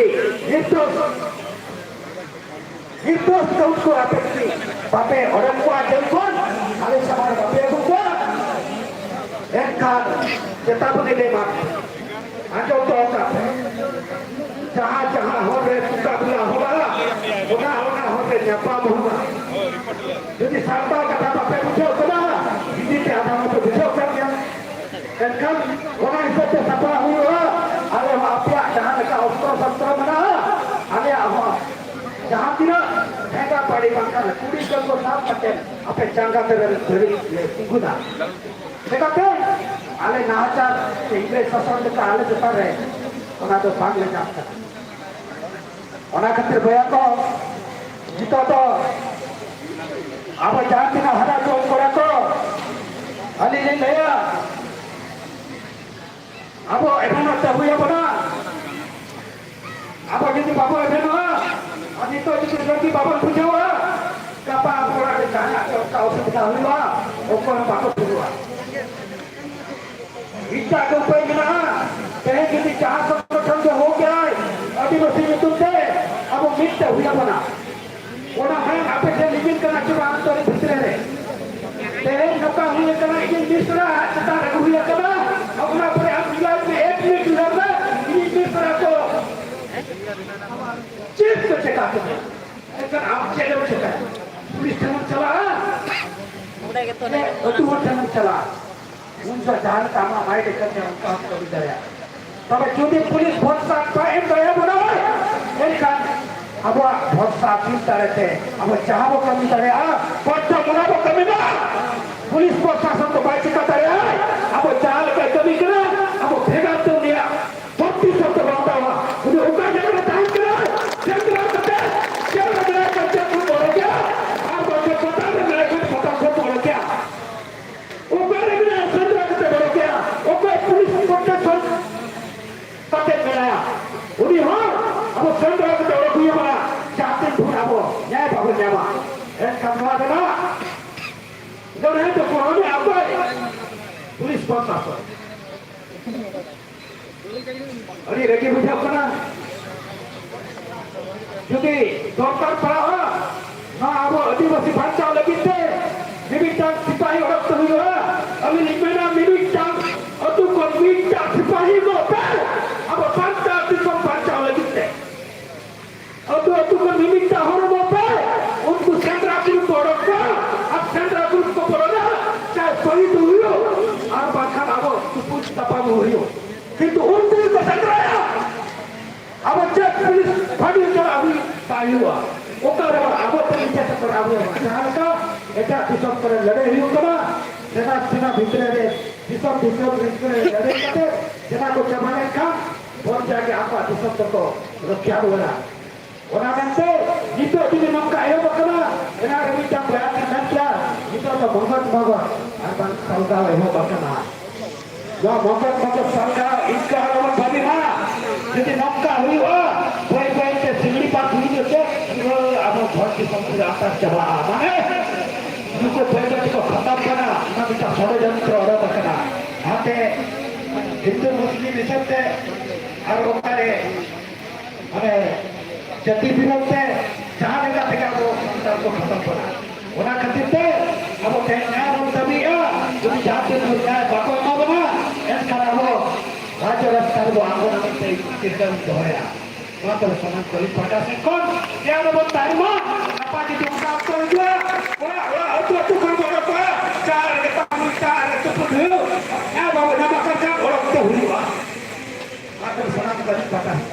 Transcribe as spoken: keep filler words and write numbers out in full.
ᱱᱤᱨᱫᱳᱥ, ᱱᱤᱨᱫᱳᱥ ᱜᱮ ᱩᱱᱠᱩ ᱟᱯᱮ ᱡᱩᱫᱤ ᱵᱟᱯᱮ ᱚᱰᱚᱠ ᱠᱚᱣᱟ ᱡᱮᱞ ᱠᱷᱚᱱ, ᱟᱞᱮ ᱥᱟᱢᱟᱝ ᱨᱮ ᱵᱟᱯᱮ ᱟᱹᱜᱩ ᱠᱚᱣᱟ, ᱮᱱᱠᱷᱟᱱ ᱪᱮᱛᱟᱵᱚᱱᱤ ᱞᱮ ᱮᱢᱟ ᱯᱮᱭᱟ᱾ ᱟᱸᱡᱚᱢ ᱫᱚᱦᱚ ᱠᱟᱜ ᱯᱮ, ᱡᱟᱦᱟᱸ ᱡᱟᱦᱟᱸ ᱦᱚᱨ ᱨᱮ ᱢᱚᱠᱟᱵᱤᱞᱟ ᱦᱩᱭᱩᱜᱼᱟ, ᱚᱱᱟ ᱚᱱᱟ ᱦᱚᱨ ᱨᱮ ᱧᱟᱯᱟᱢ ᱦᱩᱭᱩᱜᱼᱟ᱾ ᱡᱩᱫᱤ ᱥᱟᱱᱛᱟᱲ ᱠᱟᱛᱷᱟ ᱵᱟᱯᱮ ᱵᱩᱡᱷᱟᱹᱣ ᱠᱟᱫᱟ, ᱦᱤᱱᱫᱤ ᱛᱮ ᱟᱫᱷᱟ ᱢᱟᱯᱮ ᱵᱩᱡᱷᱟᱹᱣ ᱠᱟᱱ ᱜᱮᱭᱟ᱾ ᱮᱱᱠᱷᱟᱱ ᱚᱱᱟ ᱦᱤᱥᱟᱹᱵ ᱛᱮ ᱥᱟᱯᱲᱟᱣ ᱦᱩᱭᱩᱜᱼᱟ᱾ ᱟᱞᱮ ᱦᱚᱸ ᱟᱯᱮᱭᱟᱜ ᱡᱟᱦᱟᱸ ᱞᱮᱠᱟ ᱚᱥᱛᱨᱚ ᱥᱚᱥᱛᱨᱚ ᱢᱮᱱᱟᱜᱼᱟ, ᱟᱞᱮᱭᱟᱜ ᱦᱚᱸ ᱡᱟᱦᱟᱸ ᱛᱤᱱᱟᱹᱜ ᱴᱷᱮᱸᱜᱟ ᱵᱟᱹᱲᱤ ᱵᱟᱝᱠᱷᱟᱱ ᱠᱩᱲᱤ ᱠᱚ ᱥᱟᱵ ᱠᱟᱛᱮ ᱟᱯᱮ ᱡᱟᱸᱜᱟ ᱛᱮ ᱫᱷᱟᱹᱨᱤᱡ ᱞᱮ ᱛᱤᱸᱜᱩᱱᱟ᱾ ᱪᱮᱠᱟᱛᱮ ᱟᱞᱮ ᱱᱟᱦᱟᱪᱟᱨ ᱥᱮ ᱤᱝᱨᱮᱡᱽ ᱥᱟᱥᱚᱱ ᱞᱮᱠᱟ ᱟᱞᱮ ᱪᱮᱛᱟᱱ ᱨᱮ ᱚᱱᱟ ᱫᱚ ᱵᱟᱝ ᱞᱮ ᱧᱟᱢ ᱠᱟᱱᱟ᱾ ᱚᱱᱟ ᱠᱷᱟᱹᱛᱤᱨ ᱵᱚᱭᱦᱟ ᱠᱚ, ᱱᱤᱛᱚᱜ ᱫᱚ ᱟᱵᱚ ᱡᱟᱦᱟᱸ ᱛᱤᱱᱟᱹᱜ ᱦᱟᱨᱟ ᱡᱩᱣᱟᱹᱱ ᱠᱚᱲᱟ ᱠᱚ, ᱟᱹᱞᱤᱧ ᱞᱤᱧ ᱞᱟᱹᱭᱟ, ᱟᱵᱚ ᱮᱵᱷᱮᱱᱚᱜ ᱛᱮ ᱦᱩᱭ ᱟᱵᱚᱱᱟ᱾ ᱟᱵᱚ ᱡᱩᱫᱤ ᱵᱟᱵᱚ ᱮᱵᱷᱮᱱᱚᱜᱼᱟ, ᱟᱨ ᱱᱤᱛᱚᱜ ᱡᱩᱫᱤ ᱨᱟᱹᱜᱤ ᱵᱟᱵᱚᱱ ᱵᱩᱡᱷᱟᱹᱣᱟ, ᱜᱟᱯᱟ ᱟᱵᱚ ᱚᱲᱟᱜ ᱨᱮ ᱡᱟᱦᱟᱱᱟᱜ ᱜᱮ ᱚᱱᱠᱟ ᱚᱥᱩᱵᱤᱫᱷᱟ ᱦᱩᱭᱩᱜᱼᱟ, ᱚᱠᱚᱭ ᱦᱚᱸ ᱵᱟᱠᱚ ᱯᱩᱨᱩᱜᱼᱟ᱾ ᱢᱤᱫᱴᱟᱜ ᱜᱮ ᱩᱯᱟᱹᱭ ᱢᱮᱱᱟᱜᱼᱟ᱾ ᱛᱮᱦᱮᱧ ᱡᱩᱫᱤ ᱡᱟᱦᱟᱸ ᱥᱚᱝᱜᱚᱴᱷᱚᱱ ᱜᱮ ᱦᱳᱠ ᱟᱭ, ᱟᱹᱫᱤᱵᱟᱹᱥᱤ ᱧᱩᱛᱩᱢ ᱛᱮ ᱟᱵᱚ ᱢᱤᱫ ᱛᱮ ᱦᱩᱭ ᱟᱵᱚᱱᱟ᱾ ᱚᱱᱟ ᱢᱮᱱ ᱟᱯᱮ ᱴᱷᱮᱱ ᱦᱤᱡᱩᱜ ᱠᱟᱱᱟ ᱪᱮ ᱵᱟᱝ ᱟᱹᱛᱩ ᱵᱷᱤᱛᱨᱤ ᱨᱮ? ᱛᱮᱦᱮᱧ ᱱᱚᱝᱠᱟ ᱦᱩᱭ ᱟᱠᱟᱱᱟ, ᱤᱧ ᱢᱤᱥᱨᱟ ᱪᱮᱛᱟᱱ ᱨᱮ ᱦᱩᱭ ᱟᱠᱟᱱᱟ᱾ ᱚᱱᱟ ᱯᱚᱨᱮ ᱟᱢ ᱡᱩᱫᱤ ᱮᱠ ᱢᱤᱱᱤᱴ ᱞᱟᱜᱟᱜ ᱤᱧ ᱢᱤᱥᱨᱟ ᱠᱚ ᱪᱮᱫ ᱠᱚ ᱪᱮᱠᱟ ᱠᱮᱫᱟ? ᱮᱱᱠᱷᱟᱱ ᱟᱢ ᱪᱮᱫ ᱮᱢ ᱪᱮᱠᱟᱭᱟ? ᱯᱩᱞᱤᱥ ᱴᱷᱮᱱ ᱮᱢ ᱪᱟᱞᱟᱜᱼᱟ? ᱚᱸᱰᱮ ᱜᱮᱛᱚ ᱟᱹᱛᱩ ᱦᱚᱲ ᱴᱷᱮᱱ ᱮᱢ ᱪᱟᱞᱟᱜᱼᱟ? ᱩᱱ ᱫᱚ ᱡᱟᱦᱟᱸ ᱞᱮᱠᱟ ᱟᱢᱟᱜ ᱢᱟᱭᱤᱱᱰ ᱮ ᱠᱟᱹᱢᱤᱭᱟ, ᱚᱱᱠᱟ ᱦᱚᱸ ᱠᱟᱹᱢᱤ ᱫᱟᱲᱮᱭᱟᱜᱼᱟ᱾ ᱛᱚᱵᱮ ᱡᱩᱫᱤ ᱯᱩᱞᱤᱥ ᱵᱷᱚᱨᱥᱟ ᱵᱟᱭ ᱮᱢ ᱫᱟᱲᱮᱭᱟᱵᱚᱱᱟ, ᱮᱱᱠᱷᱟᱱ ᱟᱵᱚᱣᱟᱜ ᱵᱷᱚᱨᱥᱟ ᱵᱤᱱ ᱫᱟᱲᱮ ᱛᱮ ᱟᱵᱚ ᱡᱟᱦᱟᱸ ᱵᱚ ᱠᱟᱹᱢᱤ ᱫᱟᱲᱮᱭᱟᱜᱼᱟ, ᱵᱚᱰᱰᱚ ᱢᱚᱱᱟ ᱵᱚ ᱠᱟᱹᱢᱤ ᱢᱟ᱾ ᱯᱩᱞᱤᱥ ᱯᱨᱚᱥᱟᱥᱚᱱ ᱫᱚ ᱵᱟᱭ ᱪᱤᱠᱟ ᱫᱟᱲᱮᱭᱟᱜᱼᱟ᱾ ᱟᱵᱚ ᱡᱟᱦᱟᱸ ᱞᱮᱠᱟᱭ ᱠᱟᱹᱢᱤ ᱠᱟᱱᱟ, ᱟᱵᱚ ᱵᱷᱮᱜᱟᱨ ᱛᱮ ᱩᱱᱤᱭᱟᱜ ᱵᱷᱚᱨᱛᱤ ᱥᱚᱨᱛᱚ ᱵᱚ ᱦᱟᱛᱟᱣᱟ᱾ ᱩᱱᱤ ᱚᱠᱟ ᱡᱟᱭᱜᱟ ᱨᱮ ᱛᱟᱦᱮᱱ ᱠᱟᱱᱟ, ᱥᱮᱸᱫᱽᱨᱟ ᱠᱟᱛᱮ ᱡᱮᱞ ᱨᱮ ᱢᱮᱱᱟᱭ ᱠᱷᱟᱱ ᱡᱮᱞ ᱠᱷᱚᱱ ᱵᱚ ᱚᱰᱚᱠᱮᱭᱟ, ᱟᱨ ᱵᱟᱝᱠᱷᱟᱱ ᱯᱟᱛᱟᱞ ᱨᱮ ᱢᱮᱱᱟᱭ ᱠᱷᱟᱱ ᱯᱟᱛᱟᱞ ᱠᱷᱚᱱ ᱵᱚ ᱚᱰᱚᱠᱮᱭᱟ᱾ ᱚᱠᱟᱨᱮ ᱢᱮᱱᱟᱭᱟ ᱥᱮᱸᱫᱽᱨᱟ ᱠᱟᱛᱮ ᱵᱚ ᱚᱰᱚᱠᱮᱭᱟ? ᱚᱠᱚᱭ ᱯᱩᱞᱤᱥ ᱯᱨᱚᱥᱟᱥᱚᱱ ᱠᱟᱛᱮ ᱢᱮᱱᱟᱭᱟ? ᱩᱱᱤ ᱦᱚᱸ ᱟᱵᱚ ᱥᱮᱸᱫᱽᱨᱟ ᱠᱟᱛᱮ ᱚᱰᱚᱠ ᱦᱩᱭ ᱟᱵᱚᱱᱟ, ᱡᱟᱦᱟᱸ ᱛᱤᱱ ᱵᱷᱳᱨ ᱟᱵᱚ ᱧᱟᱭ ᱵᱟᱵᱚᱱ ᱧᱟᱢᱟ᱾ ᱮᱱᱠᱷᱟᱱ ᱱᱚᱣᱟ ᱨᱮᱱᱟᱜ ᱞᱟᱹᱲᱦᱟᱹᱭ ᱫᱚ ᱠᱚ ᱦᱟᱢᱮ ᱚᱠᱚᱭ? ᱯᱩᱞᱤᱥ ᱯᱨᱚᱥᱟᱥᱚᱱ᱾ ᱟᱹᱰᱤ ᱨᱟᱹᱜᱤ ᱵᱩᱡᱷᱟᱹᱜ ᱠᱟᱱᱟ᱾ ᱡᱩᱫᱤ ᱫᱚᱨᱠᱟᱨ ᱯᱟᱲᱟᱜᱼᱟ, ᱱᱚᱣᱟ ᱟᱵᱚ ᱟᱹᱫᱤᱵᱟᱹᱥᱤ ᱵᱟᱧᱪᱟᱣ ᱞᱟᱹᱜᱤᱫ ᱛᱮ ᱢᱤᱢᱤᱫᱴᱟᱝ ᱥᱤᱯᱟᱦᱤ ᱚᱰᱚᱠ ᱛᱮ ᱦᱩᱭᱩᱜᱼᱟ᱾ ᱟᱹᱞᱤᱧ ᱞᱤᱧ ᱢᱮᱱᱟ, ᱢᱤᱢᱤᱫᱴᱟᱝ ᱟᱹᱛᱩ ᱠᱷᱚᱱ ᱢᱤᱫᱴᱟᱝ ᱥᱤᱯᱟᱦᱤ ᱮᱢᱚᱜ ᱯᱮ, ᱟᱵᱚ ᱥᱟᱱᱛᱟᱲ ᱫᱤᱥᱚᱢ ᱵᱟᱧᱪᱟᱣ ᱞᱟᱹᱜᱤᱫ ᱛᱮ᱾ ᱟᱹᱛᱩ ᱟᱹᱛᱩ ᱠᱷᱚᱱ ᱢᱤᱢᱤᱫᱴᱟᱝ ᱦᱚᱲ ᱮᱢᱚᱜ ᱯᱮ, ᱩᱱᱠᱩ ᱥᱮᱸᱫᱽᱨᱟ ᱜᱨᱩᱯ ᱠᱚ ᱚᱰᱚᱠ ᱠᱚᱣᱟ ᱟᱨ ᱥᱮᱸᱫᱽᱨᱟ ᱜᱨᱩᱯ ᱠᱚ ᱵᱚᱞᱚᱱᱟ, ᱪᱟᱦᱮ ᱥᱚᱦᱤᱫ ᱦᱩᱭᱩᱜ ᱟᱨ ᱵᱟᱝᱠᱷᱟᱱ ᱟᱵᱚ ᱛᱩᱯᱩᱫ ᱛᱟᱯᱟᱢ ᱦᱩᱭᱩᱜ, ᱠᱤᱱᱛᱩ ᱩᱱᱠᱩ ᱜᱮᱠᱚ ᱥᱮᱸᱫᱽᱨᱟᱭᱟ᱾ ᱟᱵᱚ ᱪᱮᱫ ᱯᱩᱞᱤᱥ ᱯᱷᱟᱹᱰᱤ ᱪᱟᱞᱟᱜ ᱦᱩᱭᱩᱜ ᱛᱟᱭ ᱦᱩᱭᱩᱜᱼᱟ? ᱚᱠᱟ ᱨᱮ ᱟᱵᱚ ᱛᱮ ᱤᱪᱪᱷᱟ ᱛᱮ ᱠᱚᱨᱟᱣ ᱦᱩᱭᱩᱜᱼᱟ? ᱡᱟᱦᱟᱸ ᱞᱮᱠᱟ ᱮᱴᱟᱜ ᱫᱤᱥᱚᱢ ᱠᱚᱨᱮ ᱞᱟᱹᱲᱦᱟᱹᱭ ᱦᱩᱭᱩᱜ ᱠᱟᱱᱟ, ᱥᱮᱱᱟ ᱥᱮᱱᱟ ᱵᱷᱤᱛᱨᱤ ᱨᱮ ᱫᱤᱥᱚᱢ ᱫᱤᱥᱚᱢ ᱵᱷᱤᱛᱨᱤ ᱨᱮ ᱞᱟᱹᱲᱦᱟᱹᱭ ᱠᱟᱛᱮ ᱥᱮᱱᱟ ᱠᱚ ᱪᱟᱵᱟ ᱞᱮᱱᱠᱷᱟᱱ ᱵᱚᱱ ᱡᱟᱜᱮ ᱟᱠᱚᱣᱟᱜ ᱫᱤᱥᱚᱢ ᱫᱚᱠᱚ ᱨᱚᱠᱷᱟ ᱨᱩᱣᱟᱹᱲᱟ᱾ ᱚᱱᱟ ᱢᱮᱱᱛᱮ ᱱᱤᱛᱚᱜ ᱡᱩᱫᱤ ᱱᱚᱝᱠᱟ ᱮᱦᱚᱵ ᱟᱠᱟᱱᱟ, ᱮᱱᱟᱝ ᱨᱮ ᱢᱤᱫᱴᱟᱝ ᱵᱚᱭᱦᱟ ᱠᱤᱱ ᱢᱮᱱ ᱠᱮᱭᱟ, ᱱᱤᱛᱚᱜ ᱫᱚ ᱢᱚᱜᱚᱡ ᱢᱚᱜᱚᱡ ᱟᱨ ᱵᱟᱝ ᱥᱟᱞᱜᱟᱣ ᱮᱦᱚᱵ ᱟᱠᱟᱱᱟ᱾ ᱱᱚᱣᱟ ᱢᱚᱜᱚᱡ ᱢᱚᱜᱚᱡ ᱥᱟᱞᱜᱟᱣ ᱤᱱᱠᱟᱹ ᱟᱞᱚᱵᱚᱱ ᱵᱷᱟᱹᱵᱤ ᱢᱟ᱾ ᱡᱩᱫᱤ ᱱᱚᱝᱠᱟ ᱦᱩᱭᱩᱜᱼᱟ, ᱵᱟᱹᱭ ᱵᱟᱹᱭ ᱛᱮ ᱥᱤᱢᱞᱤᱯᱟᱞ ᱦᱩᱭᱩᱜ ᱛᱮ ᱯᱩᱨᱟᱹ ᱟᱵᱚ ᱵᱷᱚᱸᱡᱽ ᱫᱤᱥᱚᱢ ᱯᱩᱨᱟᱹ ᱟᱛᱟᱨ ᱪᱟᱵᱟᱜᱼᱟ᱾ ᱢᱟᱱᱮ ᱱᱩᱠᱩ ᱵᱟᱹᱭ ᱵᱟᱹᱭ ᱛᱮᱠᱚ ᱠᱷᱟᱛᱚᱢ ᱠᱟᱱᱟ, ᱚᱱᱟ ᱢᱤᱫᱴᱟᱝ ᱥᱚᱲᱚᱡᱚᱱᱛᱨᱚ ᱚᱰᱚᱠ ᱟᱠᱟᱱᱟ᱾ ᱚᱱᱟᱛᱮ ᱦᱤᱱᱫᱩ ᱢᱩᱥᱞᱤᱢ ᱦᱤᱥᱟᱹᱵ ᱛᱮ ᱟᱨ ᱚᱠᱟᱨᱮ ᱢᱟᱱᱮ ᱡᱟᱹᱛᱤ ᱵᱤᱨᱳᱫᱷ ᱛᱮ ᱡᱟᱦᱟᱸ ᱞᱮᱠᱟ ᱛᱮᱜᱮ ᱟᱵᱚ ᱥᱟᱱᱛᱟᱲ ᱠᱚ ᱠᱷᱟᱛᱚᱢ ᱵᱚᱱᱟ᱾ ᱚᱱᱟ ᱠᱷᱟᱹᱛᱤᱨ ᱛᱮ ᱟᱵᱚ ᱛᱮᱦᱮᱧ ᱱᱮᱭᱟᱭ ᱵᱚᱱ ᱫᱟᱹᱵᱤᱭᱮᱫᱼᱟ᱾ ᱡᱩᱫᱤ ᱡᱟᱦᱟᱸ ᱛᱤᱥ ᱱᱮᱭᱟᱭ ᱵᱟᱠᱚ ᱮᱢᱟ ᱵᱚᱱᱟ, ᱮᱱᱠᱷᱟᱱ ᱟᱵᱚ ᱨᱟᱡᱽ ᱨᱟᱥᱛᱟ ᱨᱮᱵᱚ ᱟᱬᱜᱚᱱᱟ ᱢᱮᱱᱛᱮ ᱪᱤᱱᱛᱟᱹ ᱫᱚᱦᱚᱭᱟ᱾ ᱚᱱᱟ ᱛᱮ ᱥᱟᱱᱟᱢ ᱠᱚ ᱟᱹᱞᱤᱧ ᱯᱟᱦᱴᱟ ᱥᱮᱫ ᱠᱷᱚᱱ ᱱᱮᱭᱟᱭ ᱨᱮᱵᱚᱱ ᱛᱟᱦᱮᱱ ᱢᱟ᱾ ᱜᱟᱯᱟ ᱡᱩᱫᱤ ᱚᱱᱠᱟ ᱚᱠᱛᱚ ᱦᱤᱡᱩᱜᱼᱟ, ᱚᱲᱟᱜ ᱚᱲᱟᱜ ᱟᱹᱛᱩ ᱟᱹᱛᱩ ᱠᱷᱚᱱ ᱵᱚᱱ ᱚᱰᱚᱠᱚᱜᱼᱟ, ᱪᱟᱞᱟᱜ ᱨᱮᱜᱮ ᱛᱟᱵᱚᱱ ᱪᱟᱞᱟᱜ ᱨᱮᱜᱮ ᱛᱩᱯᱩᱫ ᱦᱩᱭᱩᱜ, ᱱᱮᱭᱟᱭ ᱵᱟᱵᱚ ᱧᱟᱢ ᱟᱠᱟᱫ ᱠᱷᱟᱱ ᱚᱰᱚᱠ ᱛᱮ ᱦᱩᱭᱩᱜᱼᱟ᱾ ᱚᱱᱟ ᱛᱮ ᱥᱟᱱᱟᱢ ᱠᱚ ᱟᱹᱞᱤᱧ ᱯᱟᱦᱴᱟ ᱥᱮᱫ